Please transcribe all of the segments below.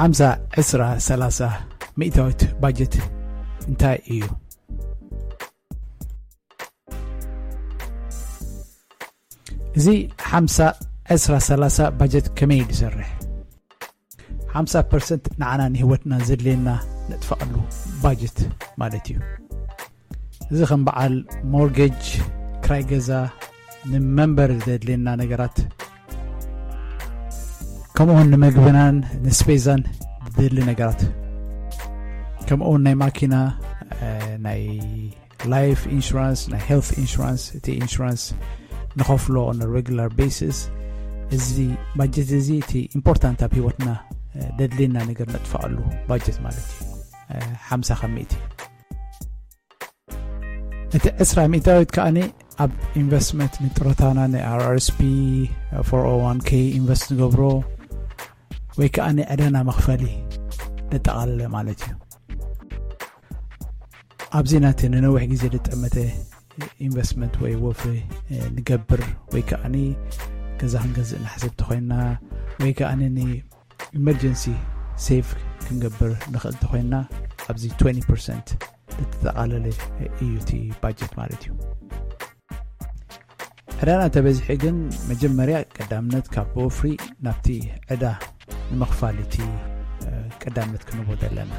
ሓምሳ ዕስራ ሰላሳ ሚእታዊት ባጀት እንታይ እዩ? እዚ ሓምሳ ዕስራ ሰላሳ ባጀት ከመይ እዩ ዝሰርሕ? ሓምሳ ፐርሰንት ንዓና ንህይወትና ዘድልየና ነጥፋኣሉ ባጀት ማለት እዩ። እዚ ከም በዓል ሞርጌጅ፣ ክራይ ገዛ፣ ንመንበሪ ዘድልየና ነገራት፣ ከምኡውን ንመግብናን ንስፔዛን ዝድሊ ነገራት፣ ከምኡውን ናይ ማኪና፣ ናይ ላይፍ ኢንሹራንስ፣ ናይ ሄልት ኢንሹራንስ፣ እቲ ኢንሹራንስ ንኸፍሎ on a regular basis። እዚ ባጀት እዚ እቲ ኢምፖርታንት ኣብ ህይወትና ደድልየና ነገር ነጥፋኣሉ ባጀት ማለት እዩ። ሓምሳ ካብ ሚእቲ። እቲ ዕስራ ሚእታዊት ከኣኒ ኣብ ኢንቨስትመንት፣ ንጥሮታና፣ ን R R S P፣ four oh one K ኢንቨስት ንገብሮ ወይ ከኣኒ ዕዳና መኽፈሊ ዘጠቓለለ ማለት እዩ። ኣብዚ ናቲ ንነዊሕ ግዜ ዝጠመተ ኢንቨስትመንት ወይ ወፍሪ ንገብር ወይ ከኣኒ ገዛ ክንገዝእ ንሓስብ ተኾይንና ወይ ከኣኒ ን ኢመርጀንሲ ሴቭ ክንገብር ንኽእል ተኾይንና ኣብዚ twenty percent ዝተጠቓለለ እዩ እቲ ባጀት ማለት እዩ። ዕዳና ተበዚሑ ግን መጀመርያ ቀዳምነት ካብ ወፍሪ ናብቲ ዕዳ ንምኽፋል እቲ ቀዳምነት ክንቦ ዘለና።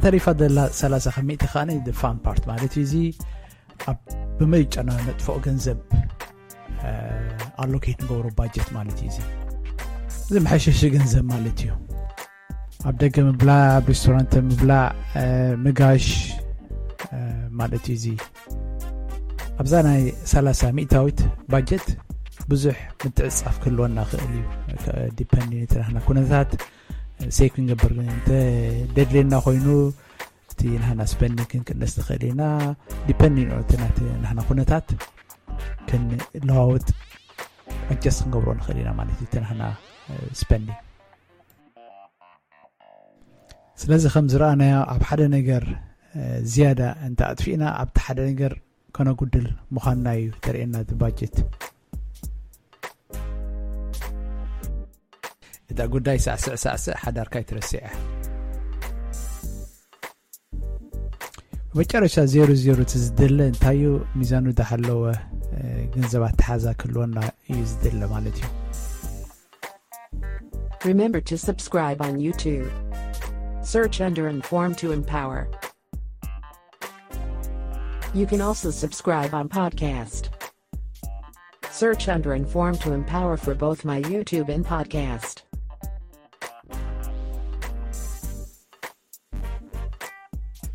ተሪፋ ዘላ ሰላሳ ካብ ሚእቲ ከኣ ፋን ፓርት ማለት እዩ። እዚ ኣብ ብመይጨና ነጥፍኦ ገንዘብ ኣሎኬት ንገብሮ ባጀት ማለት እዩ። እዚ እዚ መሐሸሺ ገንዘብ ማለት እዩ። ኣብ ደገ ምብላዕ፣ ኣብ ሬስቶራንት ምብላዕ፣ ምጋሽ ማለት እዩ። እዚ ኣብዛ ናይ ሰላሳ ሚእታዊት ባጀት ብዙሕ ምትዕጻፍ ክህልወና ክእል እዩ። ዲፐንድ ናትና ኩነታት ሴቭ ክንገብር እንተ ደድልየና ኮይኑ እቲ ናህና ስፐንዲንግ ክንቅንስ ንኽእል ኢና። ዲፐንዲንግ እቲ ናህና ኩነታት ክንለዋወጥ ኣጀስት ክንገብሮ ንኽእል ኢና ማለት እዩ። እቲ ናህና ስፐንዲንግ ስለዚ ከም ዝረኣናዮ ኣብ ሓደ ነገር ዝያዳ እንተ ኣጥፊእና ኣብቲ ሓደ ነገር ከነጉድል ምዃንና እዩ ተርእየና እቲ ባጀት። እታ ጉዳይ ሳዕስዕ ሳዕስዕ ሓዳርካ ይትረስዕ እያ። መጨረሻ ዜሮ ዜሮ እቲ ዝደለ እንታዩ ሚዛኑ ዝሓለወ ገንዘብ ኣተሓዛ ክህልወና እዩ ዝደለ ማለት እዩ። Remember to subscribe on YouTube. Search under Inform to Empower. You can also subscribe on podcast. Search under Inform to Empower for both my YouTube and podcast.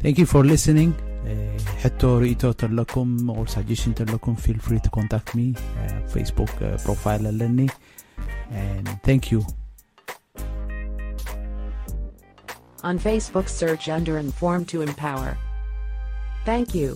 Thank you for listening. ሕቶ ርእይቶ ተለኩም or suggestion ተለኩም feel free to contact me. Facebook profile ኣለኒ. And thank you. On Facebook, search under Inform to Empower. Thank you.